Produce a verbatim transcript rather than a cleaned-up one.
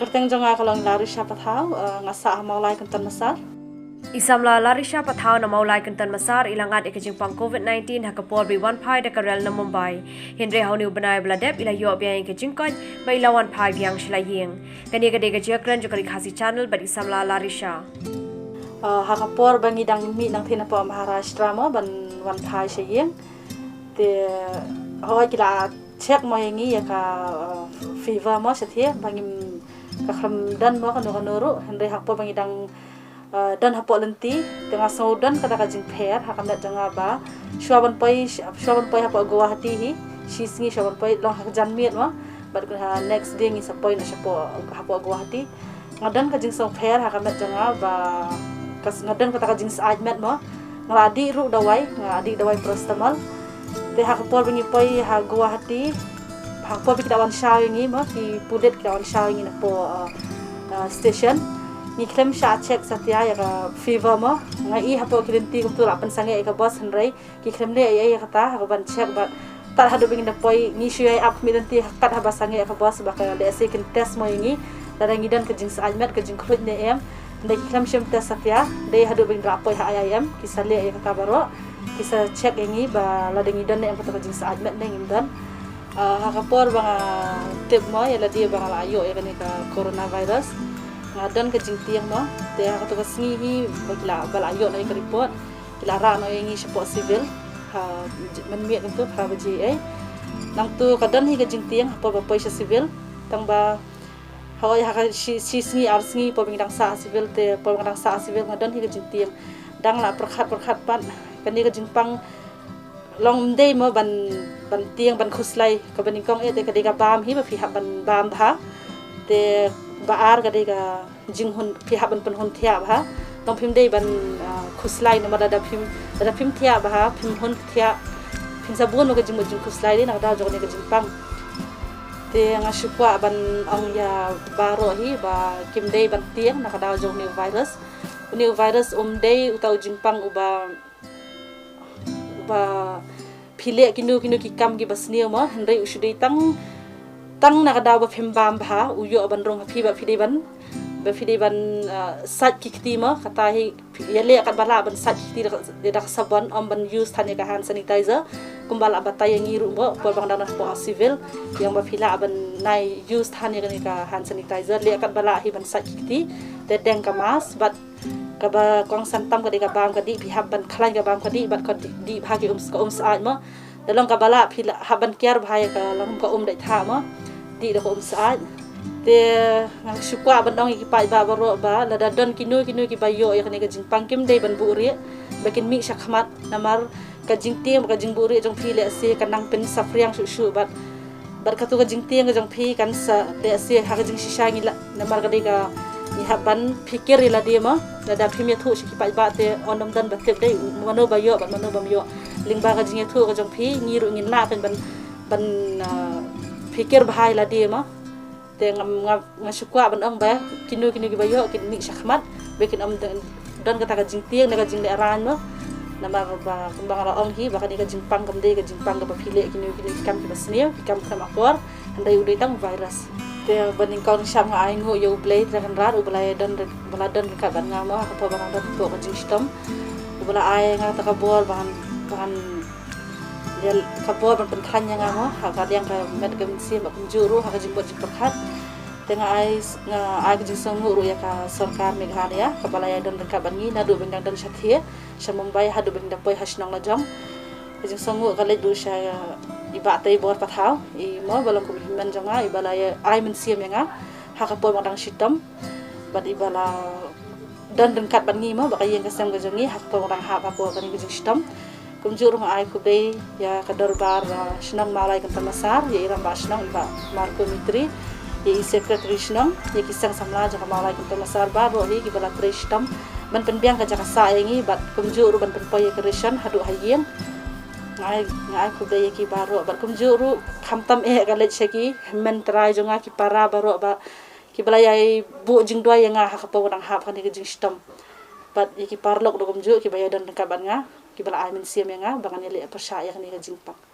Kyrteng jong nga ka long Larisha Pathaw, eh, nga sah ha Mawlai Kynton Massar. I samla Larisha Pathaw na Mawlai Kynton Massar i la ngat ïa ka jingpang covid nineteen ha ka por ba i wan phai da ka rel na Mumbai. Hynrei ha une u bnai ba la dep i la ïoh biang ïa ka jingkoit bad i la wan phai biang sha la ïing. Kane ka dei ka jingkren jong ka Ri Khasi Channel bad i samla Larisha. Ah, ha ka por ba ngi dang mih nangtei napoh Maharashtra mo ban wan phai sha ïing. Te hooid ki la check mo ïa ngi ïa ka, ah, fever mo shathie ba ngim ka khlem don mo kano kano ruh, hynrei ha ka por ba ngi dang, ah, don hapoh lynti, te nga sngew don kata ka jingpher ha ka met jong nga ba shuwa ban poi, shuwa ban poi hapoh Guwahati hi, shi sngi shuwa ban poi long ha ka janmiet mo, bad, ah, next day ngi sa poi noh shapoh, hapoh Guwahati. Nga don ka jingsngewpher ha ka met jong nga ba ka s-, nga don kata ka jingsyaid met mo. Nga la dih ruh dawai, nga la dih dawai paracetamol. Te ha ka por ba ngi poi ha Guwahati, ha ka por ba ki da wan shaw ïa ngi mo, ki pulit ki da wan shaw ïa ngi napoh, uh, uh, station. Ngi khlem shah check satia ïa ka fever mo. Nga i hapoh ki lynti kumtu la pynsangeh ïa ka bus, hynrei ki khlem leh ei ei ïa kata, ha ka ban check bad tad haduh ba ngin da poi, ngi shu ïai ap khmih lynti kat haba sangeh ïa ka bus ba ka lehse kin test mo ïa ngi lada ngi don ka jingsyaid met, ka jingkhluit ne em. Hynrei ki khlem shym test satia, dei haduh ba ngin da poi ha I I M ki sa leh ïa kata baroh, ki sa check ïa ngi ba lada ngi don ne em kata ka jingsyaid met ne ngim don. Ah, ha ka por ba nga tip mo ïa lade ba nga la ïoh ïa kane ka coronavirus, nga don ka jingtieng mo. Te ha katu ka sngi hi ba ki la, ba la ïoh noh ïa ka report, ki la rah noh ïa ngi shapoh civil ha mynmiet kumtu phra baje ei. Nangtu ka don hi ka jingtieng ha por ba poi sha civil, tang ba hooid ha ka shi, shi sngi ar sngi por ba ngi dang sah ha civil, te por ba nga dang sah ha civil nga don hi ka jingtieng. Dang la pyrkhat pyrkhat pat, kane ka jingpang long ym dei mo ban, ban tieng ban khuslai, kaba nyngkong eh te ka dei ka bam hi ba phi hap ban bam bha. Te ba ar ka dei ka jinghun, phi hap ban pynhun thiah bha. Tang phim dei ban, ah, khuslai namar lada phim, lada phim thiah bha, phim hun thiah, phin sa bun mo ka jingmut jingkhuslai dei na ka daw jong kane ka jingpang. Te nga shu kwah ban ong ïa baroh hi ba kim dei ban tieng na ka daw jong une u virus. Une u virus um dei uta u jingpang uba, uba phi leh kino kino ki kam kiba sniew mo, hynrei u shu dei tang, tang na ka daw ba phim bam bha, u ïoh ban rung ha phi ba phi dei ban, ba phi dei ban, ah, sait ki kti mo, kata hi ïaleh katba lah ban sait ki kti da ka, da ka sabon, ym ban use than ïa ka hand sanitizer. Kumba la batai ïa ngi ruh mo por ba nga dang don hapoh civil, ïa ba phi lah ban nai use than ïa kane ka hand sanitizer, leh katba lah hi ban sait ki kti, te deng ka mask, bad kaba kongsan tam ka dei ka bam ka dih, phi hap ban khlaiñ ka bam ka dih bad ka dih, dih bha ki um, ka um syaid mo. Te long kaba lah phi lah hap ban kiar bha ïa ka long ka um dei tha mo, dih da ka um syaid. Te nga shu kwah ban ong ïa ki paidbah baroh ba lada don kino kino kiba ïoh ïa kane ka jingpang, kim dei ban buhrieh, ba kin mih shakhmat, namar ka jingtieng bad ka jingbuhrieh jong phi lehse ka nang pynsaphriang shuh shuh bad, bad katu ka jingtieng ka jong phi kan sa lehse ha ka jingshisha ngi lah, namar ka dei ka ngi hap ban phikir ïa lade mo, lada phim ïathuh sha ki paidbah te yn ym don ba tip dei mano ba ïoh bad mano bym ïoh. Lyngba ka jingïathuh ka jong phi ngi ruh ngin lah pyn ban, ban, ah, phikir bha ïa lade mo. Te nga, nga, nga shu kwah ban ong ba kino kino kiba ïoh kin mih shakhmat, ba kin ym don, don kata ka jingtieng ne ka jinglehrain mo. Namar ba kumba nga la ong hi ba kane ka jingpang kam dei ka jingpang kaba phi leh kino kino ki kam kiba sniew, ki kam khlem akor, hynrei u dei tang u virus. Te ba nyngkong sham nga ai nguh ïa U Blei Trai Kynrad uba la ïa don, uba la don ryngkat bad nga mo ha ka por ba nga don hapoh ka jingshitom, uba la ai nga kata ka bor ban, ban ïa ka bor ban pynkhlaiñ ïa nga mo ha ka liang ka met ka mynsiem bad kumjuh ruh ha ka jingmut jingpyrkhat. Te nga ai, nga ai ka jingsngewnguh ruh ïa ka sorkar Meghalaya kaba la ïa don ryngkat bad ngi naduh ba ngi dang don shathie sha Mumbai haduh ba ngi da poi ha shnong la jong. Ka jingsngewnguh ka leit ruh sha i Bah Teibor Pathaw, i mo ba long kum i hynmen jong nga, iba la ïa ai mynsiem ïa nga ha ka por ba nga dang shitom bad iba la don ryngkat bad ngi mo, bad ka ïing ka sem ka jong ngi ha ka por ba nga dang hap hapoh kane ka jingshitom. Kumjuh ruh nga ai khublei ïa ka dorbar, ah, shnong Mawlai Kynton Massar, ïa i rangbah shnong i Bah Marco Mitri, ïa i secretary shnong, ïa ki seng samla jong ka Mawlai Kynton Massar baroh hi kiba la trei shitom ban pynbiang ka jaka sah ïa ngi bad kumjuh ruh ban pynpoi ïa ka ration haduh ha ïing. Nga ai, nga ai khublei ïa ki baroh bad kumjuh ruh khamtam eh ka leit sha ki hynmen trai jong nga, ki para baroh ba kiba la ïai buh jingduwai ïa nga ha ka por ba nga dang hap kane ka jingshitom. Bad ïa ki paralok ruh kumjuh kiba ïa don ryngkat bad nga, kiba la ai mynsiem ïa nga ba ngan ïaleh pyrshah ïa kane ka jingpang.